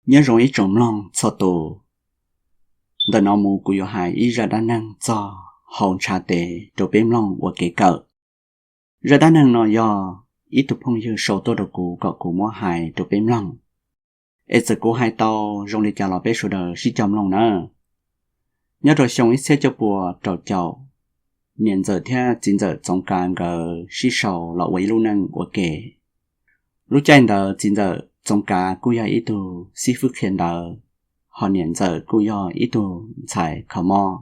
Nyob zoo ib tsoom mloog txhua tus, ntawm no mus kuv yuav hais ib zaj dab neeg txog hauv ntshav tes rau peb mloog ua kev kawm. Zaj dab neeg no yog ib tug phooj ywg sau tuaj rau kuv kom kuv muab hais rau peb mloog. Es txawm kuv hais tau zoo li cas los peb sawv daws sib cog mloog nawb. Nyob rau xyoo ib txhiab cuaj pua rau caum, niam ntxawm thiab txiv ntxawm Txoov Kav nkawd sib sau los ua ib lub neej ua ke. Lub caij ntawd txiv ntxawm Txoov Kav kuj yog ib tug xib fwb qhia ntawv, ho niam ntxawm kuj yog ib tug ntxhais kho mob.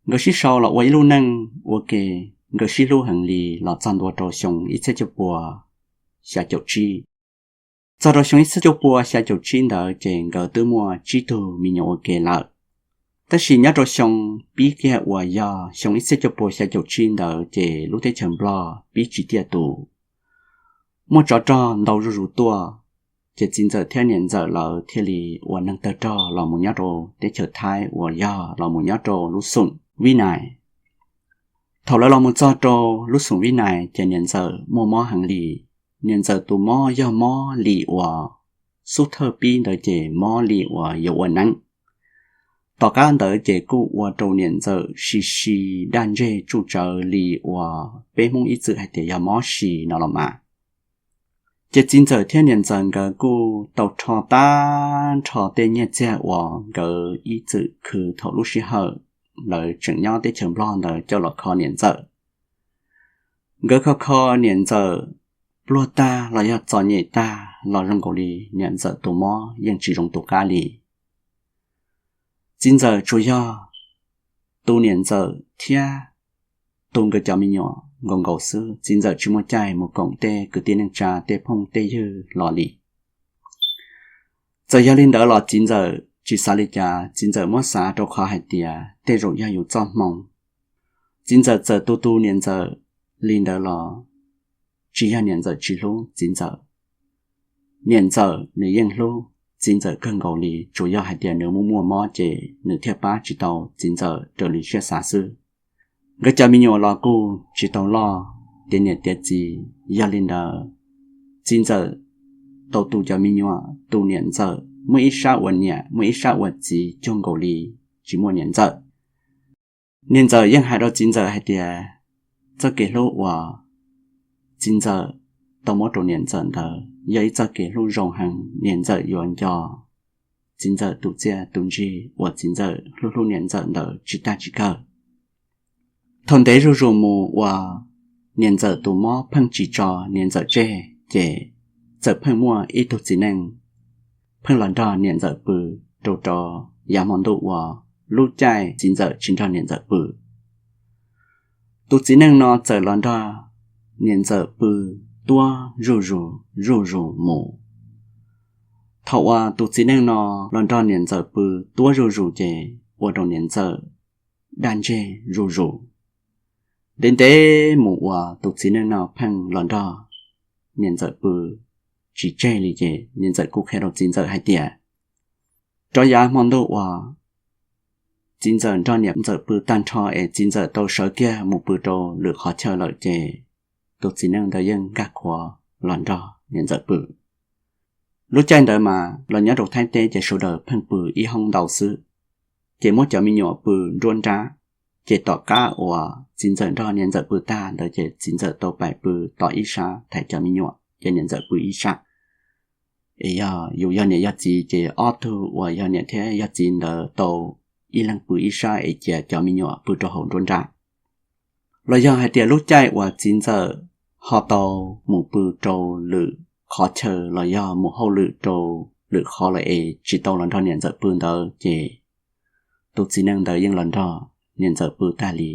Nkawd sib sau los ua ib lub neej ua ke, nkawd sib hlub heev li los txog ntua rau xyoo ib txhiab cuaj pua xya caum tsib. Txog rau xyoo ib txhiab cuaj pua xya caum tsib ntawd ces nkawd twb muaj tsib tug me nyuam ua ke lawm. Tab sis nyob rau xyoo pib kiag uas yog xyoo ib txhiab cuaj pua xya caum tsib ntawd ces lub teb chaws Nplog pib tsis tiaj tus, muaj tsov rog ntau zuj zus tuaj, ces txiv ntxawm thiab niam ntxawm lawv thiaj li ua neeg tawg rog los mus nyob rau teb chaws Thaib uas yog los mus nyob rau lub xoom Vib Nais. Thaum lawv los mus txog rau lub xoom Vib Nais ces niam ntxawm muaj mob heev li. Niam ntxawm tus mob yog mob li uas xub thawj pib ntawd ces mob li uas yuav ua neeb. Tom qab ntawd ces kuj ua rau niam ntxawm si si daj ntseg tsuj tsawv li uas peb Hmoob ib txwm hais tias yog mob si no los mas. Ces txiv ntxawm thiab niam ntxawm nkawd kuj tau rho tag nrho tej nyiaj txiag uas nkawd ib txwm khwv thaum lub sij hawm lawv tseem nyob teb chaws Nplog ntawd coj los kho niam ntxawm. Nkawd kho kho niam ntxawm pluag tag los yog txom nyem tag los zoo nkaus li niam ntxawm tus mob yeej tsis zoo tus qab li. Txiv ntxawm tsuas yog tu niam ntxawm thiab tu nkawd cov me nyuam nkaus nkaus xwb, txiv ntxawm tsis muaj caij mus koom tej kwv tij neej tsa tej phooj tej ywg los li. Txawm yog li ntawd los txiv ntxawm tsis xav li cas, txiv ntxawm muab xav rau qhov hais tias tej zaum yog yus txoj hmoo. Txiv ntxawm txawm tu tu niam ntxawm li ntawd los tsis yog niam ntxawm tsis hlub txiv ntxawm. Niam ntxawm nws yeej hlub txiv ntxawm kawg nkaus li, tsuas yog hais tias nws muaj muaj mob ces nws thiaj pab tsis tau txiv ntxawm raws li siab xav xwb. Nkawd cov me nyuam los kuj tsis tau loj tiav niam tiav txiv, yog li ntawd txiv ntxawm tau tu cov me nyuam tu niam ntxawm, muaj ib sab ua niam muaj ib sab ua txiv cuag nkaus li tsis muaj niam ntxawm. Niam ntxawm yeej hais rau txiv ntxawm hais tias txoj kev hlub uas txiv ntxawm tau muab rau niam ntxawm ntawd yog ib txoj kev hlub zoo heev, niam ntxawm yuav nco txiv ntxawm tus txiaj tus ntsig uas txiv ntxawm hlub hlub niam ntxawm ntawd tsis tag tsis kawg. Thaum ntev zuj zus mus uas niam ntxawm tus mob pheej tsis tso niam ntxawm tseg ces txawm pheej muaj ib tug txiv neej pheej los nrog niam ntxawm pw rau rau yav hmo ntuj uas lub caij txiv ntxawm tsis nrog niam ntxawm pw. Tus txiv neej no txawm los nrog niam ntxawm pw tuab zuj zus zuj zus mus. Thaum uas tus txiv neej no los nrog niam ntxawm pw tuab zuj zus ces ua rau niam ntxawm daj ntseg zuj zus. Ntev ntev mus uas tus txiv neej no pheej los nrog niam ntxawm pw tsis tseg li ces niam ntxawm kuj qhia rau txiv ntxawm hais tias rov yav hmo ntuj uas txiv ntxawm nrog niam ntxawm pw tag nrho es txiv ntxawm tau sawv kiag mus pw rau lwm qhov chaw lawm ces tus txiv neej ntawd yeej nkag khuav los nrog niam ntxawm pw. Lub caij ntawd mas los nyob rau Thaib teb ces sawv daws pheej pw ib hoob ntau xwb, ces muab cov me nyuam pw nruab nrab. Ces tom qab uas txiv ntxawm nrog niam ntxawm pw tag ntawd ces txiv ntxawm tau pais pw tom ib sab thaiv cov me nyuam ces niam ntxawm pw ib sab. Es yog yus yog niam yog txiv ces ob tug uas yog niam thiab yog txiv ntawd tau ib leeg pw ib sab es cia cov me nyuam pw rau hauv nruab nrab. Los yog hais tias lub caij uas txiv ntxawm ho tau mus pw rau lwm qhov chaw los yog mus hauj lwm rau lwm qhov lawm es tsis tau los nrog niam ntxawm pw ntawd ces tus txiv neej ntawd yeej los nrog niam ntxawm pw tag li.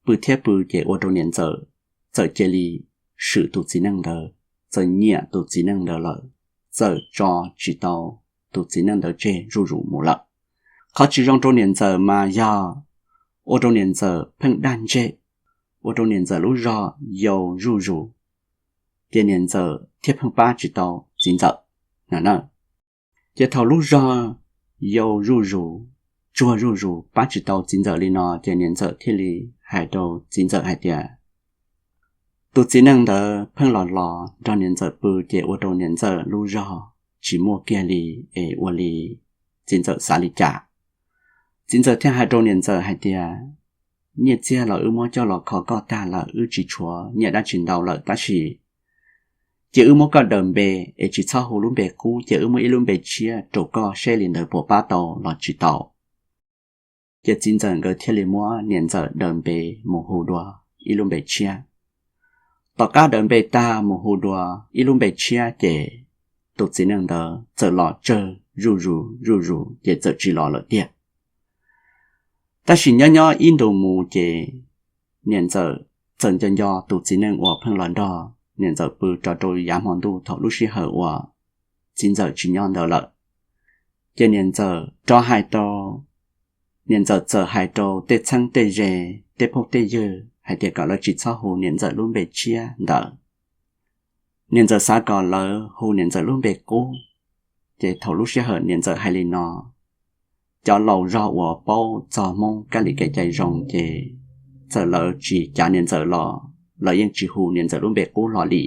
Pw thiab pw ces ua rau niam ntxawm txawm cia li swm tus txiv neej ntawd, txawm nyiam tus txiv neej ntawd lawm, txawm tso tsis tau tus txiv neej ntawd tseg zuj zus mus lawm. Qhov tsis zoo rau niam ntxawm mas yog ua rau niam ntxawm pheej daj ntseg, ua rau niam ntxawm lub zog yau zuj zus, ces niam ntxawm thiaj pheej pab tsis tau txiv ntxawm na. Ces thaum lub zog yau zuj zus, tsuag zuj zus pab tsis tau txiv ntxawm li no ces niam ntxawm thiaj li hais rau txiv ntxawm hais tias tus txiv neej ntawd pheej los los nrog niam ntxawm pw ces ua rau niam ntxawm lub zog tsis muaj kiag li, es ua li txiv ntxawm xav li cas? Txiv ntxawm thiaj hais rau niam ntxawm hais tias, nyiaj txiag los wb muab coj los kho koj tag lawm, wb tsis tshuav nyiaj dab tsi ntau lawm, tab sis cia wb muab koj daws npe, es tsis txhob hu lub npe qub, cia wb muab ib lub npe tshiab rau koj seb li ntawd puas pab tau los tsis tau. Ces txiv ntxawm nkawd thiaj li muab niam ntxawm daws npe mus hu dua ib lub npe tshiab. Tom qab daws npe tag mus hu dua ib lub npe tshiab ces tus txiv neej ntawd txawm los tsawg zuj zus zuj zus ces txawm tsis los lawm tiag. Tab sis nyob nyob ib ntus mus ces niam ntxawm txawm nco nco tus txiv neej uas pheej los nrog niam ntxawm pw rov rau yav hmo ntuj thaum lub sij hawm uas txiv ntxawm tsis nyob ntawd lawm. Ces niam ntxawm rov hais rau, niam ntxawm txawm hais rau tej txheeb tej ze, tej phooj tej ywg hais tias kom lawv tsis txhob hu niam ntxawm lub npe tshiab ntawd. Niam ntxawm xav kom lawv hu niam ntxawm lub npe qub. Ces thaum lub sij hawm niam ntxawm hais li no, cov laus zog uas paub txog Hmoob kab li kev cai zoo ces txawm lawv tsis cav niam ntxawm los lawv yeej tsis hu niam ntxawm lub npe qub hlo li.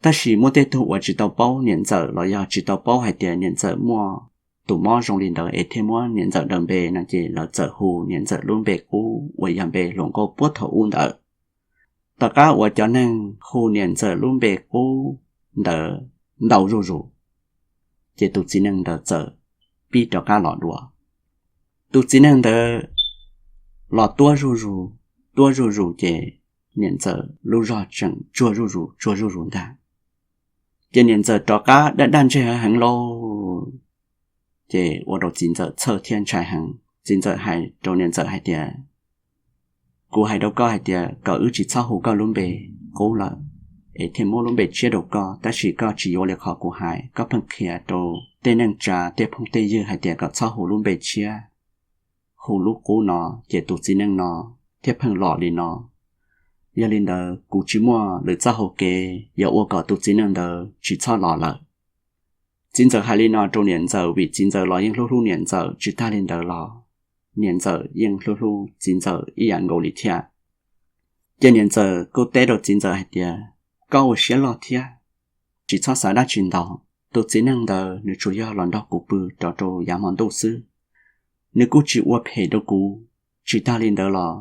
Tab sis muaj tej tug uas tsis tau paub niam ntxawm los yog tsis tau paub hais tias niam ntxawm muaj tus mob zoo li ntawd es thiaj muab niam ntxawm daws npe no ces lawv txawm hu niam ntxawm lub npe qub uas yog npe hluas nkauj puag thaum ub ntawd. Tom qab uas cov neeg hu niam ntxawm lub npe qub ntawd ntau zuj zus, ces tus txiv neej ntawd txawm pib rov qab los dua. Tus txiv neej ntawd los tuab zuj zus, tuab zuj zus ces niam ntxawm lub zog tseem tsuag zuj zus tsuag zuj zus ntag. Ces niam ntxawm rov qab daj daj ntseg heev heev lauj. Ces ua rau txiv ntxawm txhawj thiab ntshai heev. Txiv ntxawm hais rau niam ntxawm hais tias, kuv hais rau koj hais tias kom wb tsis txhob hu koj lub npe qub lawm, es thiaj muab lub npe tshiab rau koj, tab sis koj tsis yuav li qhov kuv hais, koj pheej qhia rau tej neej tsa tej phooj tej ywg hais tias kom txhob hu lub npe tshiab, hu lub qub no, ces tus txiv neej no thiaj pheej los li no. Yog li ntawd kuv tsis muaj lwm txoj hau kev yuav ua kom tus txiv neej ntawd tsis txhob los lawm. Txiv ntxawm hais li no rau niam ntxawm vim txiv ntxawm los yeej hlub hlub niam ntxawm, tsis tag li ntawd los niam ntxawm yeej hlub hlub txiv ntxawm ib yam nkaus li thiab. Ces niam ntxawm kuj teb rau txiv ntxawm hais tias, koj ua siab loj thiab, tsis txhob xav dab tsi ntau. Tus txiv neej ntawd nws tsuas yog los nrog kuv pw rov rau yav hmo ntuj xwb, nws kuj tsis ua phem rau kuv. Tsis tag li ntawd los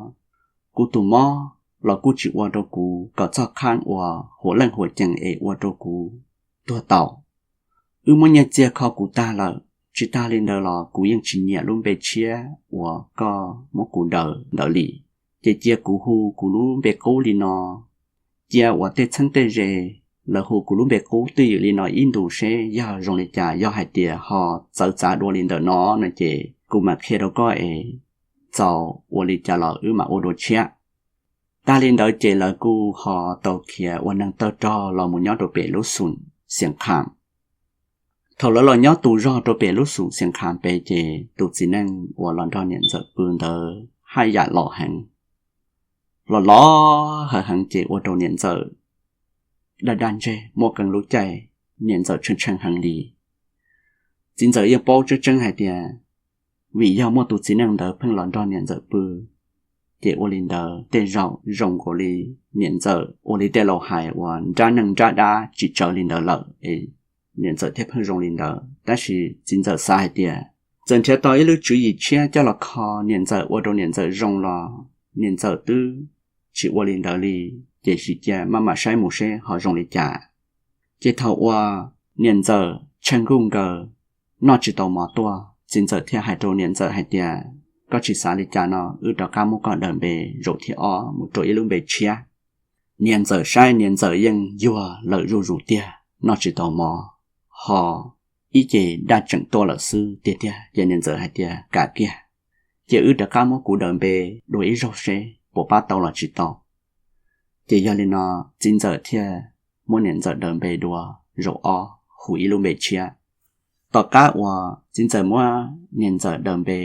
kuv tus mob los kuj tsis ua rau kuv kom txog qhov uas huam leej huam cees es ua rau kuv tuag tau. Wb muab nyiaj txiag kho kuv tag lawm, tsis tag li ntawd los kuv yeej tsis nyiam lub npe tshiab uas koj muab kuv daws ntawd li. Ces cia kuv hu kuv lub npe qub li no, cia uas tej txheeb tej ze lawv hu kuv lub npe qub twj ywm li no ib ntus seb yog zoo li cas. Yog hais tias ho txawv txav dua li ntawm no no ces kuv mam qhia rau koj es txaus ua li cas los wb mam ua dua tshiab. Tag li ntawd ces lawv kuj ho tau khiav ua neeg tawg rog los mus nyob rau pem lub xum Xias Qham. Thaum lawv los nyob tus zog rau pem lub xum Xias Qham pem ces tus txiv neej uas los nrog niam ntxawm pw ntawd haj yam los heev, los los heev heev ces ua rau niam ntxawm daj daj ntseg muaj qee lub caij niam ntxawm tshee tshee heev li. Txiv ntxawm yeej paub tseeb tseeb hais tias vim yog muaj tus txiv neej ntawd pheej los nrog niam ntxawm pw, ces ua li ntawd tej zaum zoo nkaus li niam ntxawm ua li tej laus hais uas nrab neej nrab dab tsis tsawv li ntawd lawm es niam ntxawm thiaj pheej zoo li ntawd. Tab sis txiv ntxawm xav hais tias txawm nrhiav tau ib lub tswv yim tshiab coj los kho niam ntxawm ua rau niam ntxawm zoo los niam ntxawm twb tsis ua li ntawd li, ces sim cia maj mam saib mus seb ho zoo li cas. Ces thaum uas niam ntxawm tsheej nkuj nkaws noj tsis tau mov tuaj, txiv ntxawm thiaj hais rau niam ntxawm hais tias, koj tsis xav li cas no, wb rov qab muab koj daws npe zaum thib ob mus rau ib lub npe tshiab. Niam ntxawm saib niam ntxawm yeej yuag lawm zuj zus tiag, noj tsis tau mov, ho ib ce daj tseem tuaj lawm xwb tiag tiag. Ces niam ntxawm hais tias kam kiag, ces wb rov qab muab kuv daws npe dua ib zaug seb puas pab tau los tsis tau. Ces yog li no txiv ntxawm thiaj muab niam ntxawm daws npe dua zaum ob hu ib lub npe tshiab. Tom qab uas txiv ntxawm muab niam ntxawm daws npe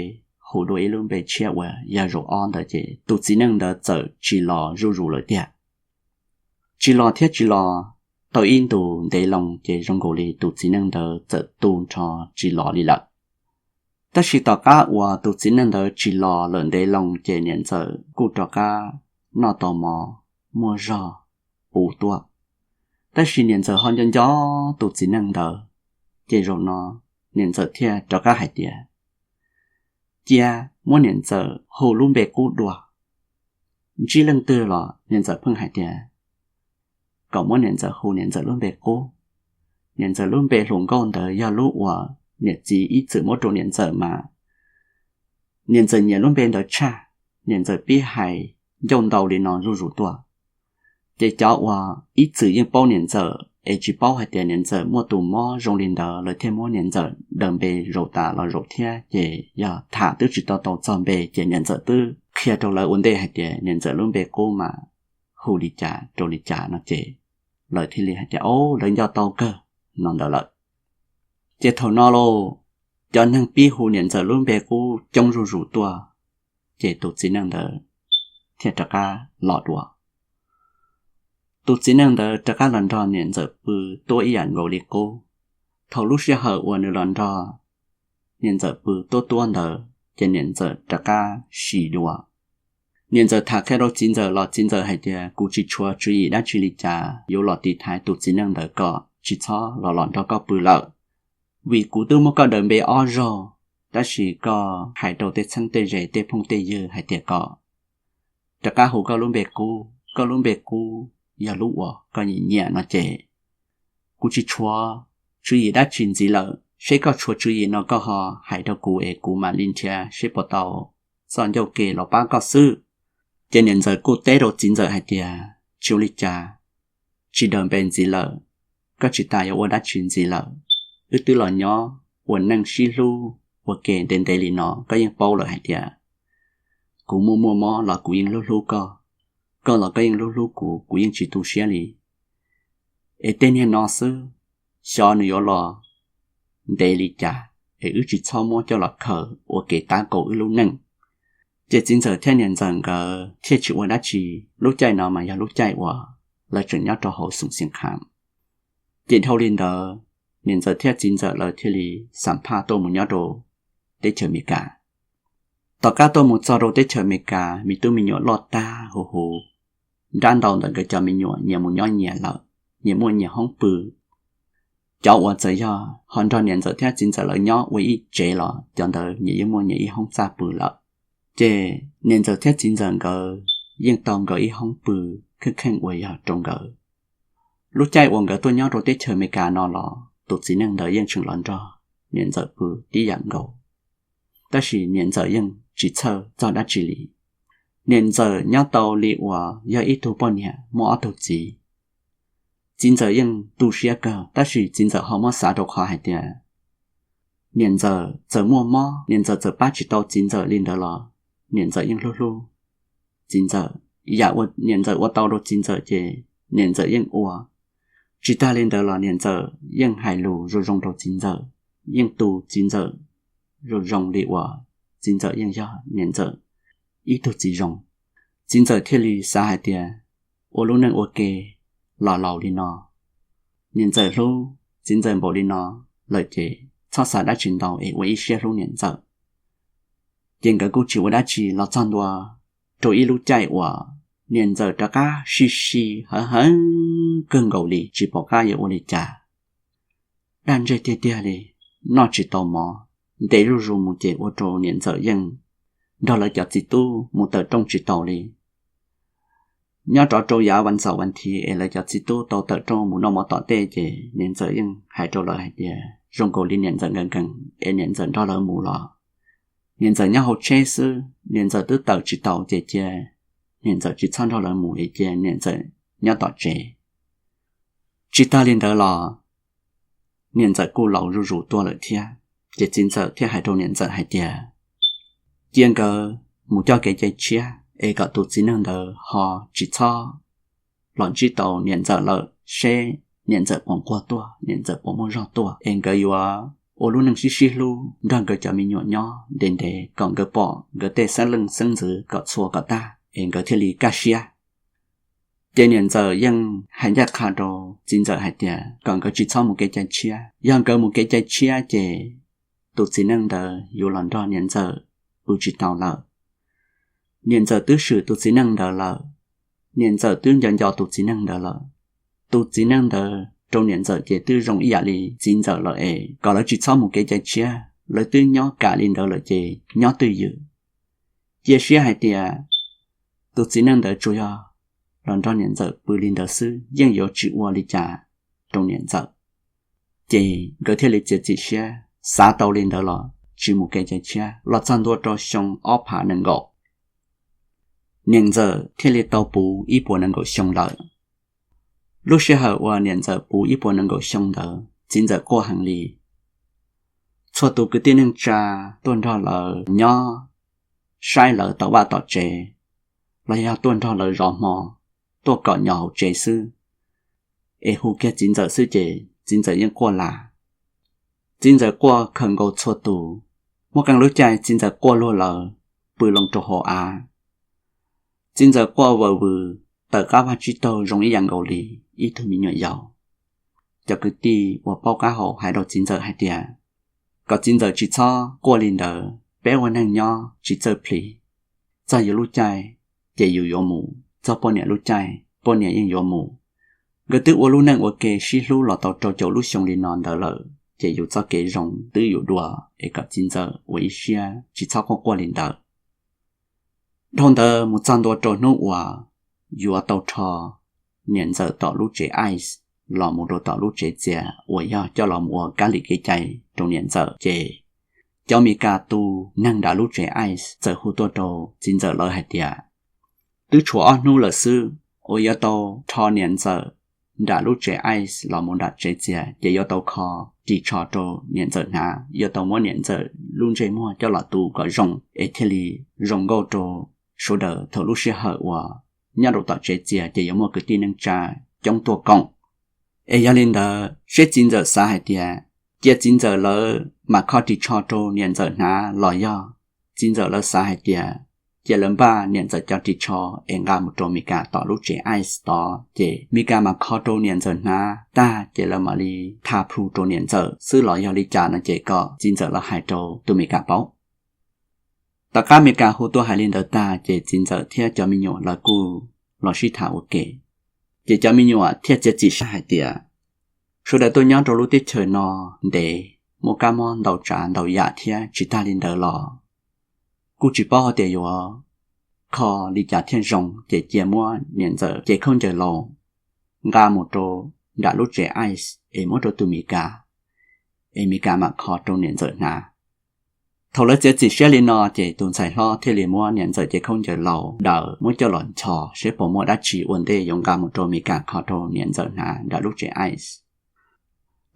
hu dua ib lub npe tshiab uas yog zaum ob ntawd ces tus txiv neej ntawd txawm tsis los zuj zus lawm tiag. Tsis los thiab tsis los tau ib ntus ntev loo ces zoo nkaus li tus txiv neej ntawd txawm tu nrho tsis los li lawm. Tab sis tom qab uas tus txiv neej ntawd tsis los lawm ntev loo ces niam ntxawm kuj rov qab noj tau mov, muaj zog puv tuaj. Tab sis niam ntxawm ho nco nco tus txiv neej ntawd, Ces zaum no niam ntxawm thiaj rov qab hais tias, cia muab niam ntxawm hu lub npe qub dua. Ntsib leej twg los niam ntxawm pheej hais tias kom muab niam ntxawm hu niam ntxawm lub npe qub. Niam ntxawm lub npe hluas nkauj ntawd yog lub uas niam txiv ib txwm muab rau niam ntxawm mas niam ntxawm nyiam lub npe ntawd tshaj. Niam ntxawm pib hais ncauj ntau li no zuj zus tuaj. Ces cov uas ib txwm yeej paub niam ntxawm es tsis paub hais tias niam ntxawm muaj tus mob zoo li ntawd, lawv thiaj muab niam ntxawm daws npe zaum tas los zaum thiab. Ces yog tham twb tsis tau tau txog npe ces niam ntxawm twb qhia rau lawv ua ntej hais tias niam ntxawm lub npe qub mas hu li cas rau li cas no ces lawv thiaj li hais tias, o, lawv nco tau kawg no ntawd lawm. Ces thaum no lauj, cov neeg pib hu niam ntxawm lub npe qub coob zuj zus tuaj, ces tus txiv neej ntawd thiaj rov qab los dua. Tus txiv neej ntawd rov qab los nrog niam ntxawm pw tuab ib yam nkaus li qub. Thaum lub sij hawm uas nws los nrog niam ntxawm pw tuab tuab ntawd ces niam ntxawm rov qab sim dua. Niam ntxawm tham qhia rau txiv ntxawm los txiv ntxawm hais tias, kuv tsis tshuav tswv yim dab tsi li cas yuav los tiv thaiv tus txiv neej ntawd kom tsis txhob los los nrog koj pw lawm, vim kuv twb muab koj daws npe ob zaug, tab sis koj hais rau tej txheeb tej ze tej phooj tej ywg hais tias kom rov qab hu koj lub npe qub, koj lub npe qub yog lub uas koj nyiam nyiam no ces kuv tsis tshuav tswv yim dab tsi ntxiv lawm. Seb koj tshuav tswv yim no koj ho hais rau kuv es kuv mam li nrhiav seb puas tau txoj ncauj ke los pab koj xwb. Ces niam ntxawm kuj teb rau txiv ntxawm hais tias, tsis ua li cas, tsis daws npe ntxiv lawm, koj tsis tas yuav ua dab tsi ntxiv lawm. Wb twb los nyob ua neej sib hlub ua ke ntev ntev li no, koj yeej paub lawm hais tias kuv muaj muaj mob los kuv yeej hlub hlub koj, koj los koj yeej hlub hlub kuv, kuv yeej tsis tu siab li. Es tej niag no xwb, xyov nws yuav los ntev li cas, es wb tsis txhob muab coj los khaws ua kev tab kaum wb lub neej. Ces txiv ntxawm thiab niam ntxawm nkawd thiaj tsis ua dab tsi. Lub caij no mas yog lub caij uas lawv tseem nyob rau hauv xoom Xiav Kham. Ces dhau li ntawd, niam ntxawm thiab txiv ntxawm lawv thiaj li xam phaj tuaj mus nyob rau teb chaws Amelikas. Tom qab tuaj mus txog rau teb chaws Amelikas, me tub me nyuam loj tag huv huv, nrab ntau ntawm nkawd cov me nyuam nyias mus nyob nyias lawm, nyias muaj nyias hoob pw. Cov uas txawm yog ho nrog niam ntxawm thiab txiv ntxawm lawv nyob ua ib tsev los cov ntawd nyias yeej muaj nyias ib hoob txaj pw lawm. Ces niam ntxawm thiab txiv ntxawm nkawd yeej tau nkawd ib hoob pw kheej kheej uas yog rau nkawd. Lub caij uas nkawd tuaj nyob rau teb chaws Amelikas no los tus txiv neej ntawd yeej tseem los nrog niam ntxawm pw tib yam nkaus, tab sis niam ntxawm yeej tsis txhawj txog dab tsi li. Niam ntxawm nyob tau li uas yog ib tug poj niam muaj ob tug txiv. Txiv ntxawm yeej tu siab kawg, tab sis txiv ntxawm ho muab xav rau qhov hais tias niam ntxawm txawm muaj mob, niam ntxawm txawm pab tsis tau txiv ntxawm li ntawd los niam ntxawm yeej hlub hlub txiv ntxawm. Yam uas niam ntxawm ua tau rau txiv ntxawm ces niam ntxawm yeej ua. Tsis tag li ntawd los niam ntxawm yeej hais lus zoo zoo rau txiv ntxawm, yeej tu txiv ntxawm zoo zoo li uas txiv ntxawm yeej yog niam ntxawm ib tug txiv zoo. Txiv ntxawm thiaj li xav hais tias ua lub neej ua ke los laus li no, niam ntxawm hlub txiv ntxawm npaum li no lawm ces txhob xav dab tsi ntau es ua ib siab hlub niam ntxawm. Ces nkawd kuj tsis ua dab tsi los txog ntua rau ib lub caij uas niam ntxawm rov qab sib sib hav heev kawg nkaus li tsis pom qab yuav ua li cas. Daj ntseg tiag tiag li, noj tsis tau mov, ntev zuj zus mus ces ua rau niam ntxawm yeej nrog lawv cov txiv tub mus tawm rooj tsis tau li. Nyob rov rau yav vas xaum vas thiv es lawv cov txiv tub tau tawm rooj mus noj mov tom tej ces niam ntxawm yeej hais rau lawv hais tias zoo nkaus li niam ntxawm nkees nkees es niam ntxawm nrog lawv mus los niam ntxawm nyob hauv tsheb xwb, niam ntxawm twb tawm tsis tau ces cia niam ntxawm tsis txhob nrog lawv mus es cia niam ntxawm nyob tom tsev. Tsis tag li ntawd los niam ntxawm kuj laus zuj zus tuaj lawm thiab, ces txiv ntxawm thiaj hais rau niam ntxawm hais tias cia nkawd mus coj kev cai tshiab es kom tus txiv neej ntawd ho tsis txhob los ntsib tau niam ntxawm lawm, seb niam ntxawm puas nquag tuaj, niam ntxawm puas muaj zog tuaj es nkawd yuav ua lub neej sib sib hlub nrog nkawd cov me nyuam nyob ntev ntev kom nkawd pom nkawd tej xeeb leej xeeb ntxwv kom txhua kom tag es nkawd thiaj li kaj siab. Ces niam ntxawm yeej hais ncaj qha rau txiv ntxawm hais tias kom nkawd tsis txhob mus kev cai tshiab, yog nkawd mus kev cai tshiab ces tus txiv neej ntawd yuav los nrog niam ntxawm pw tsis tau lawm. Niam ntxawm twb swm tus txiv neej ntawd lawm, niam ntxawm twb nco nco tus txiv neej ntawd lawm. Tus txiv neej ntawd rau niam ntxawm ces twb zoo ib yam li txiv ntxawm lawm es kom lawv tsis txhob mus kev cai tshiab, lawv twb nyob kam li ntawd lawm ces nyob twj ywm. Cia siab hais tias tus txiv neej ntawd tsuas yog los nrog niam ntxawm pw li ntawd xwb, yeej yuav tsis ua li cas rau niam ntxawm. Ces nkawd thiaj li txiav txim siab xav tau li ntawd los tsis mus kev cai tshiab los txog ntua rau xyoo ob phav nees nkaum, niam ntxawm thiaj li tau puv ib puas nees nkaum xyoo lawm. Lub sij hawm uas niam ntxawm puv ib puas nees nkaum xyoo ntawd txiv ntxawm quaj heev li. Txhua tus kwv tij neej tsa tuaj nrog lawv nyob, saib lawv tom vaj tom tsev, los yog tuaj nrog lawv zov hmo, tuaj kom nyom hauv tsev xwb, es hu kiag txiv ntxawm xwb ces txiv ntxawm yeej quaj las. Txiv ntxawm quaj khaws nkaus txhua tus. Muaj qee lub caij txiv ntxawm quaj luag lawv pw loo rau hauv av. Txiv ntxawm quaj vawm vwm tawm qab vag tsib taug zoo ib yam nkaus li ib tug me nyuam yaus. Cov kwv tij uas paub qab hau hais rau txiv ntxawm hais tias kom txiv ntxawm tsis txhob quaj li ntawd, peb ua neeg nyob tsis txawj plis. Txog yus lub caij ces yus yuav mus, txog poj niam lub caij poj niam yeej yuav mus. Nkawd twb ua lub neej ua ke sib hlub los tau rau caum lub xyoo li no ntawd lawm ces yus txoj kev zoo twb yus dua, es kom txiv ntxawm ua ib siab tsis txhob quaj quaj li ntawd. Dhau ntawd mus txog ntua rau hnub uas yuav tau rho niam ntxawm tom lub tsev ice los mus rau tom lub tsev txias uas yog coj los ua kab lis kev cai rau niam ntxawm ces cov Amelikas tus neeg nram lub tsev ice txawm hu tuaj rau txiv ntxawm lawv hais tias twb tshuav ob hnub lawm xwb uas yuav tau rho niam ntxawm nram lub tsev ice los mus nram tsev txias ces yuav tau kho ris tsho rau niam ntxawm hnav, yuav tau muab niam ntxawm lub ntsej muag coj los tu kom zoo es thiaj li zoo nkauj rau sawv daws thaum lub sij hawm uas nyob rau tom tsev txias ces yuav muaj kwv tij neej tsa coob tuaj koom. Es yog li ntawd seb txiv ntxawm xav hais tias cia txiv ntxawm lawv mam kho ris tsho rau niam ntxawm hnav los yog txiv ntxawm lawv xav hais tias cia lawv npaj niam ntxawm cov ris tsho es nqa mus rau Amelikas tom lub tsev ice tod ces Amelikas mam kho rau niam ntxawm hnav tag ces lawv mam li tha plhu rau niam ntxawm xwb los yog li cas no ces kom txiv ntxawm lawv hais rau tus Amelikas paub. Tom qab Amelikas hu tuaj hais li ntawd tag ces txiv ntxawm thiab cov me nyuam lawv kuj los sib tham ua ke. Ces cov me nyuam thiaj txiav txim siab hais tias sawv daws tuaj nyob rau lub teb chaws no ntev, muaj kab mob ntau tsav ntau yam thiab tsis tag li ntawd los kuj tsis paub hais tias yuav kho li cas thiaj zoo ces cia muab niam ntxawm cev khaub ncaws laus nqa mus rau nram lub tsev ice es muab rau tus Amelikas, es Amelikas mam kho rau niam ntxawm hnav. Thaum lawv txiav txim siab li no ces tus ntxhais hlob thiaj li muab niam ntxawm cev khaub ncaws laus daws muab coj los nchos seb puas muaj dab tsi ua ntej yuav nqa mus rau Amelikas kho rau niam ntxawm hnav nram lub tsev ice.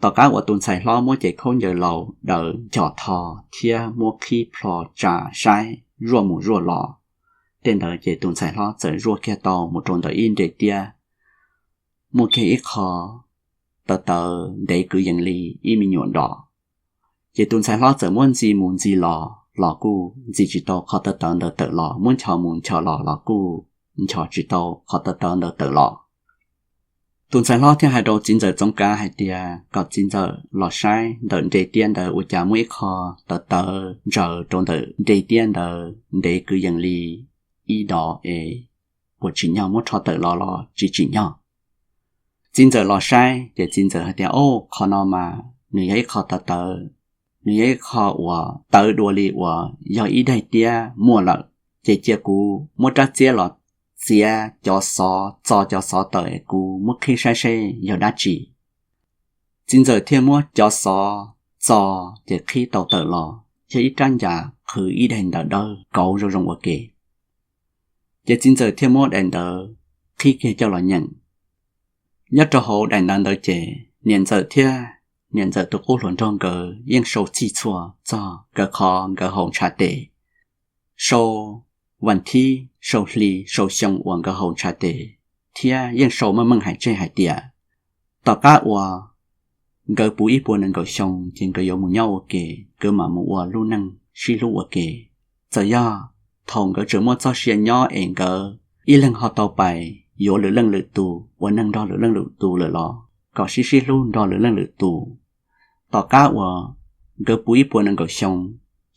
Tom qab uas tus ntxhais hlob muab cev khaub ncaws laus daws nchos tho thiab muab qhib plho tsa saib zuaj mus zuaj los, tej ntawd ces tus ntxhais hlob txawm zuaj kiag tau mus rau ntawm ib nre tiab, muaj kiag ib qho tawv tawv ntev kwv yees li ib me nyuam nrom. Ces tus ntxhais hlob txawm muab ntxi mus ntxi los los kuj ntxi tsis tau qhov tawv tawv ntawd tawm los, muab nchos mus nchos los los kuj nchos tsis tau qhov tawv tawv ntawd tawm los. Tus ntxhais hlob thiaj hais rau txiv ntxawm Txoov Kav hais tias kom txiv ntxawm los saib ntawm nre tiab ntawd ua cas muaj ib qho tawv tawv ntsaws rau ntawm nre tiab ntawd ntev kwv yees li ib dos es puas tsim nyog muab rho tawm los los tsis tsim nyog. Txiv ntxawm los saib ces txiv ntxawm hais tias, Au, qhov no mas nws yog ib qho tawv tawv, nws yog ib qho uas tawv dua li uas yog ib daim tiab muaj lawm, ces cia kuv muab rab txiab los txiav cov xov, txo cov xov tawm es kuv muab qhib saib seb yog dab tsi. Txiv ntxawm thiaj muab cov xov txo, ces qhib tau tawm los yog ib rab ncas qhwv ib daim ntawv dawb kauv zoo zoo ua ke. Ces txiv ntxawm thiaj muab daim ntawv qhib kiag coj los nyeem. Nyob rau hauv daim ntawv ntawd ces niam ntxawm thiab niam ntxawm tus qub hluas nraug nkawd yeej sau txhij txhua txog nkawd qhov nkawd haus ntshav tes, sau vas thib, sau hli, sau xyoo uas nkawd haus ntshav tes, thiab yeej sau meej meej hais tseg hais tias tom qab uas nkawd puv ib puas nees nkaum xyoo ces nkawd yuav mus nyob ua ke, nkawd mam mus ua lub neej sib hlub ua ke. Txawm yog thaum nkawd tseem muaj txoj sia nyob es nkawd ib leeg ho tau pais yuav lwm leej lwm tus ua neeg nrog lwm leej lwm tus lawm los kom sib sib hlub nrog lwm leej lwm tus. Tom qab uas nkawd puv ib puas nees nkaum xyoo,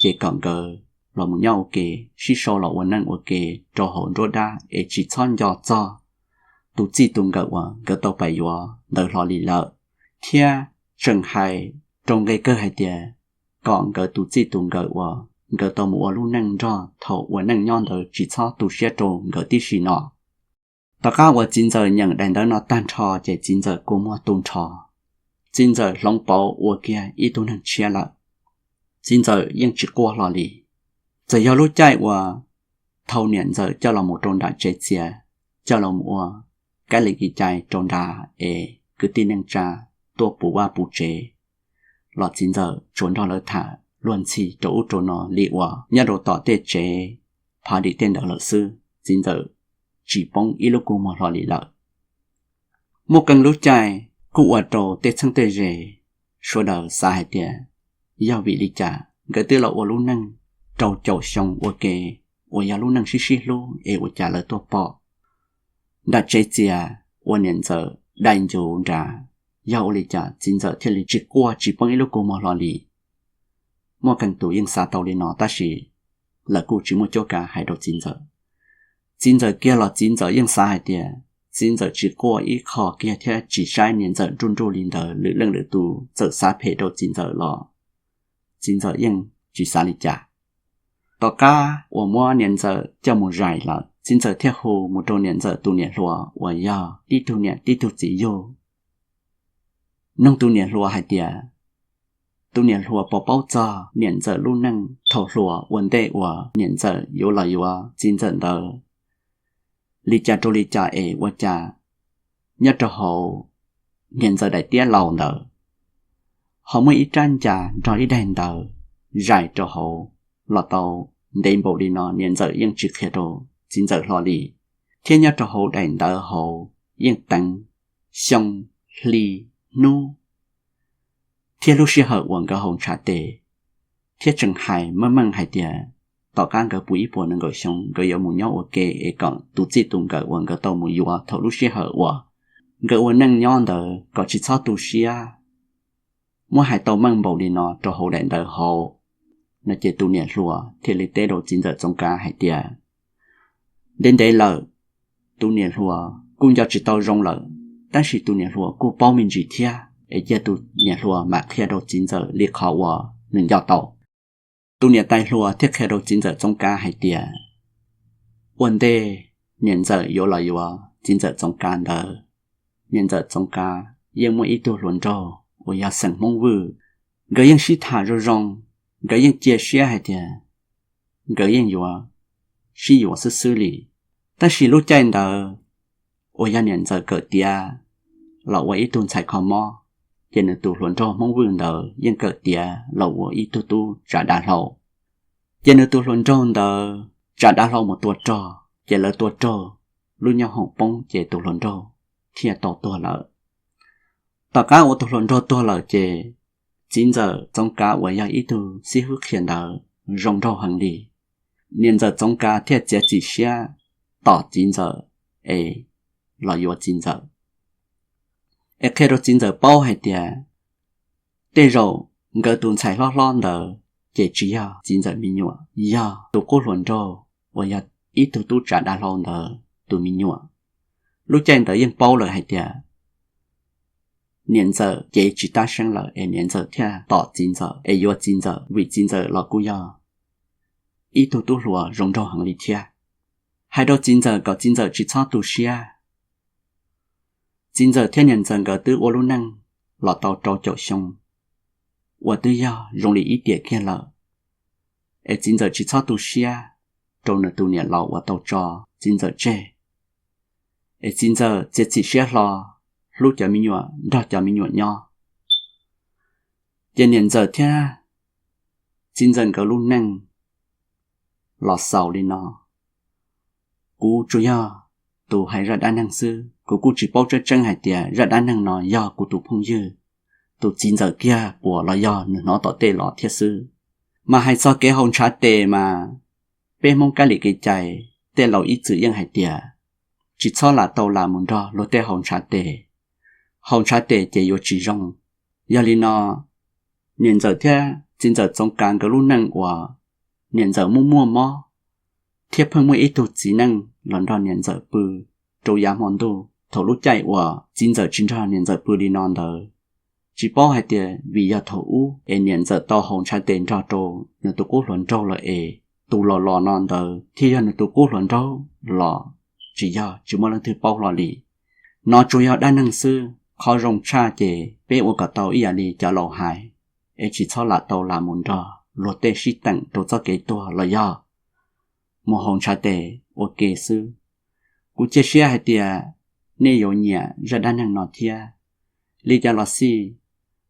ces kom nkawd los mus nyob ua ke, sib sau los ua neej ua ke rau hauv nruab dab es tsis txhob nco txog tus txij tus nkawm uas nkawd tau pais yuav ntawd hlo li lawm. thiab tseem hais rau nqe kawg hais tias kom nkawd tus txij tus nkawm uas nkawd tau mus ua lub neej nrog thaum ua neej nyob ntawd tsis txhob tu siab rau nkawd tib si no. Tom qab uas txiv ntxawm nyeem daim ntawv no tag nrho ces txiv ntxawm kua muag tu nrho, txiv ntxawm hloov pauv ua kiag ib tug neeg tshiab lawm. Txiv ntxawm yeej tsis quaj hlo li. Txawm yog lub caij uas thau niam ntxawm coj los mus rau nram tsev txias, coj los mus ua kab li kev cai rau nrad es kwv tij neej tsa tuaj puv vaj puv tsev los txiv ntxawm tsuas nrog lawv tham luag ntxhi rau ub rau no li uas nyob rau tom tej tsev phav dim tej ntawd lawm xwb. Txiv ntxawm tsis poob ib lub kua muag hlo li lawm. Muaj qee lub caij kuj ua rau tej txheeb tej ze sawv daws xav hais tias yog vim li cas nkawd twb los ua lub neej rau caum xyoo ua ke uas yog lub neej sib sib hlub es ua cas lawv tuaj pom nram tsev txias ua niam ntxawm dai ncuv nrad, yog ua li cas txiv ntxawm thiaj li tsis quaj tsis poob ib lub kua muag hlo li. Muaj qee tus yeej xav tau li no tab sis lawv kuj tsis muaj cuab kav hais rau txiv ntxawm. Txiv ntxawm kiag los txiv ntxawm yeej xav hais tias txiv ntxawm tsis quaj ib qho kiag thiab tsis saib niam ntxawm nruj nruj li ntawd lwm leej lwm tus txawm xav phem rau txiv ntxawm los txiv ntxawm yeej tsis xav li cas. Tom qab uas muab niam ntxawm coj mus zais lawm txiv ntxawm thiaj hu mus rau niam ntxawm tus niam hluas uas yog tib tug niam tib tug txiv yug nug tus niam hluas hais tias tus niam hluas puas paub txog niam ntxawm lub neej thaum hluas ua ntej uas niam ntxawm yuav los yuav txiv ntxawm ntawd li cas rau li cas es ua cas nyob rau hauv niam ntxawm daim tiab laus ntawd ho muaj ib rab ncas nrog ib daim ntawv zais rau hauv los tau ntev npaum li no niam ntxawm yeej tsis qhia rau txiv ntxawm hlo li. Thiab nyob rau hauv daim ntawv hauv yeej teev xyoo, hli, hnub thiab lub sij hawm uas nkawd haus ntshav tes, thiab tseem hais meej meej hais tias tom qab nkawd puv ib puas nees nkaum xyoo nkawd yuav mus nyob ua ke es kom tus txij tus nkawm uas nkawd tau mus yuav thaum lub sij hawm uas nkawd ua neej nyob ntawd kom tsis txhob tu siab. Muab hais tau meej npaum li no rau hauv daim ntawv hauv no ces tus niam hluas thiaj li teb rau txiv ntxawm Txoov Kav hais tias ntev ntev lawm, tus niam hluas kuj nco tsis tau zoo lawm, tab sis tus niam hluas kuj paub me ntsis thiab es cia tus niam hluas mam qhia rau txiv ntxawm li qhov uas nws nco tau. Tus niam tais hluas thiaj qhia rau txiv ntxawm Txoov Kav hais tias ua ntej niam ntxawm yuav los yuav txiv ntxawm Txoov Kav ntawd, niam ntxawm Txoov Kav yeej muaj ib tug hluas nraug uas yog xeem Hmoob Vwj. Nkawd yeej sib tham zoo zoo, nkawd yeej cia siab hais tias nkawd yeej yuav sib yuav xwb xwb li. Tab sis lub caij ntawd uas yog niam ntxawm kawm tiav los ua ib tug ntxhais kho mob, ces nws tus hluas nraug Hmoob Vwj ntawd yeej kawm tiav los ua ib tug tub tsav dav hlau. Ces nws tus hluas nraug ntawd tsav dav hlau mus tua rog, ces lawv tua raug, lub nyoob hoom poob ces tus hluas nraug thiaj tau tuag lawm. Tom qab uas tus hluas nraug tuag lawm ces txiv ntxawm Txoov Kav uas yog ib tug xib hwb qhia ntawv zoo nraug heev li. Niam ntxawm Txoov Kav thiaj txiav txim siab tos txiv ntxawm es los yuav txiv ntxawm, es qhia rau txiv ntxawm paub hais tias tej zaum nkawd tus ntxhais hlob hlob ntawd ces tsis yog txiv ntxawm me nyuam, yog tus qub hluas nraug uas yog ib tug tub tsav dav hlau ntawd tus me nyuam. Lub caij ntawd yeej paub lawm hais tias niam ntxawm cev tsis tab seeb lawm es niam ntxawm thiaj tos txiv ntxawm es yuav txiv ntxawm, vim txiv ntxawm los kuj yog ib tug tub hluas zoo nraug heev li thiab. Hais rau txiv ntxawm kom txiv ntxawm tsis txhob tu siab. Txiv ntxawm thiab niam ntxawm nkawd twb ua lub neej los tau rau caum xyoo uas twb yog zoo li ib tiam kiag lawm, es txiv ntxawm tsis txhob tu siab rau nws tus niam laus uas tau tso txiv ntxawm tseg. Es txiv ntxawm txiav txim siab hlo, hlub cov me nyuam, nrog cov me nyuam nyob. Ces niam ntxawm thiab txiv ntxawm nkawd lub neej los xaus li no. Kuv tsuas yog tus hais zaj dab neeg xwb, kuv kuj tsis paub tseeb tseeb hais tias zaj dab neeg no yog kuv tus phooj ywg, tus txiv ntxawm kiag puas los yog nws hnov tom tej los thiab xwb. Mas hais txog kev haus ntshav tes mas peb Hmoob kab li kev cai, tej laus ib txwm yeej hais tias tsis txhob lam tau lam mus nrog luag tej haus ntshav tes. Haus ntshav tes ces yuav tsis zoo. Yog li no, niam ntxawm thiab txiv ntxawm Txoov Kav nkawd lub neej uas niam ntxawm muaj muaj mob, thiab pheej muaj ib tug txiv neej los nrog niam ntxawm pw rau yav hmo ntuj. Thaum lub caij uas txiv ntxawm tsis nrog niam ntxawm pw li no ntawd, Tsis paub hais tias vim yog thaum ub es niam ntxawm tau haus ntshav tes nrog rau nws tus qub hluas nraug lawm es tus los los no ntawd thiaj yog nws tus qub hluas nraug los tsis yog, tsis muaj leej twg paub hlo li. No tsuas yog dab neeg xwb, qhov zoo tshaj ces peb ua kom tau ib yam li cov laus hais, es tsis txhob lam tau lam mus nrog luag tej sib teem rau txoj kev tuag los yog mus haus ntshav tes ua ke xwb. Kuv cia siab hais tias nej yuav nyiam zaj dab neeg no thiab. Li cas los xij,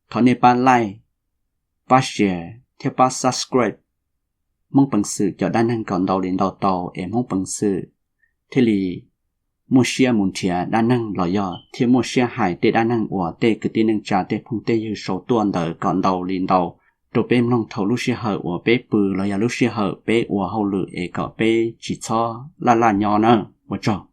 thov nej pab like, pab share thiab pab subscribe Hmoob Peev Xwm cov dab neeg kom ntau li ntau tau es Hmoob Peev Xwm thiaj li muaj siab mus nrhiav dab neeg los yog thiaj muaj siab hais tej dab neeg uas tej kwv tij neej tsa tej phooj tej ywg sau tuaj ntawd kom ntau li ntau rau peb mloog thaum lub sij hawm uas peb pw los yog lub sij hawm peb ua hauj lwm es kom peb tsis txhob laj laj nyob na. Ua tsaug.